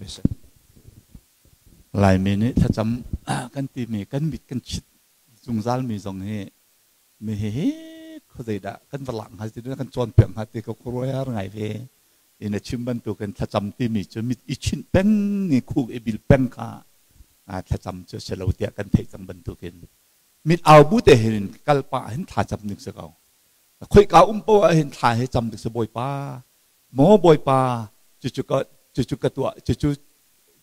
mi si. Laimi nih thlacam kan timi kan mit kan chit zungzalmi zong hi mi hihi khuazeidah kan va lak hnga ti kan cawnpiak hnga ti ka khuaruahhar ngai ve. In a chim bantukin thlacam timi cu mit i chinh peng i khuk i bil peng kha thlacam cu si lo tiah kan theih cang bantukin mit au bu te hin kal pah hin thlacam ning si ko. Khoika um poah ah hin thla he cam ding si. Bawipa, maw Bawipa, cucu ka cucu ka tuah, cucu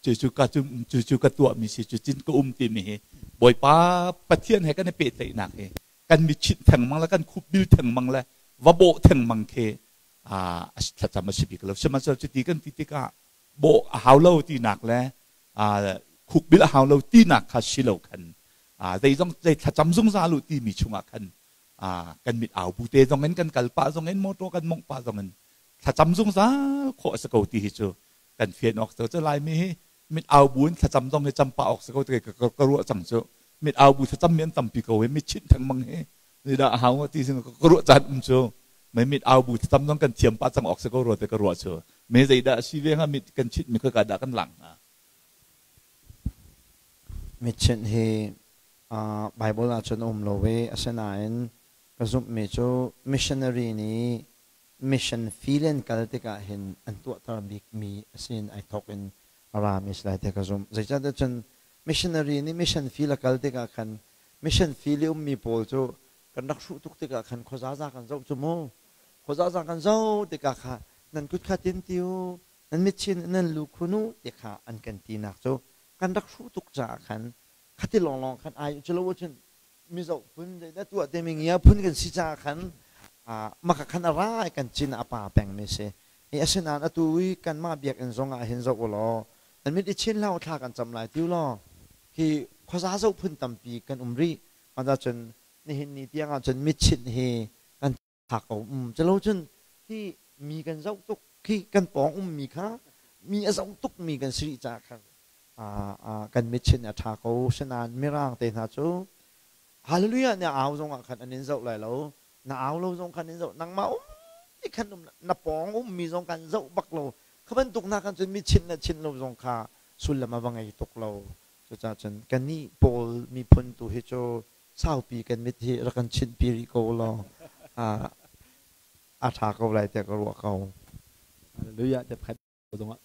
cucu ka cucu ka tuah mi si, cucin ka um timi hi Bawipa Pathian he kan i pehtlaihnak hi kan mit chinh thengmang le kan khup bil thengmang le va bawh thengmang khi thlacam a si bik lo. Sihmanhsehlaw cuti kan ti tikah bawh a hau lo tinak le khukbil a hau lo tinak kha si lo khan, zeizong zei thlacam zungzal u timi chungah khan kan mit au bu te zong in kan kal pah zong in, motor kan mongh pah zong in thlacam zungzal khawh a si ko ti hi cu kan fian awk cu. Laimi hi mit au bu in thlacam zong hi cam pah awk si ko ti ka ruah cang cu. Mit au bu thlacam mi an tampi ko i mit chinh thengmang hi zeidah a hau ti ka ruah caan um cu. Mei mit au bu thlacam zong kan thiam pah cang awk si ko rua ti ka ruah cu. Me zeidah a si ve hnga, mit kan chinh mi ka dah kan lang hnga? Mit chinh hi Bible ahcun a um lo i, asinain ka zumhmi cu missionary nih mission field an kal tikah hin an tuahter bikmi a sin ai thawk in a rami si lai tiah ka zumh. Zeicahtiah cun missionary nih mission field a kal tikah khan mission field i ummi pawl cu kan rak hruh tuk tikah khan khuazaza kan zoh cu mu. Khuazaza kan zoh tikah kha nan kut kha tin ti u, nan mitchin nan lu khun u ti kha an kan tinak cu kan rak hruh tuk caah khan khati lawnglawng khan ai cu lo ahcun mizo phun zeidah tuah te mi ngia phun kan si caah khan maka khan a ra i kan cin a pa peng mi si i. Asinain atu i kanmah biakinn zong ah hin zoh u law, nan mit i chin hlah u, thla kan cam lai ti u law khi khuaza zoh phun tampi kan um rih. Mah cun nihin ni tiang ah cun mitchinh hi kan tha ko um culo cun khi mi kan zoh tuk khi kan pawng um mi kha mi a zoh tuk mi kan si rih caah khan kan mitchin a ṭha ko. Sinain mirang te hna cu hallelujah na au zong ah khan an in zoh lai lo, na au lo zong khan in zoh, nangmah um ti khan um, na pawng um mi zong kan zoh bak lo. Kha bantuk hna khan cun mitchinh le chinh lo zong kha sullam a va ngei tuk lo. Cucaah cun kannih pawl miphun tu hi cu saupi kan mit hi rak kan chinhpi rih ko law a ṭha ko lai tiah ka ruah ko. Hallelujah te pakhat zong ah.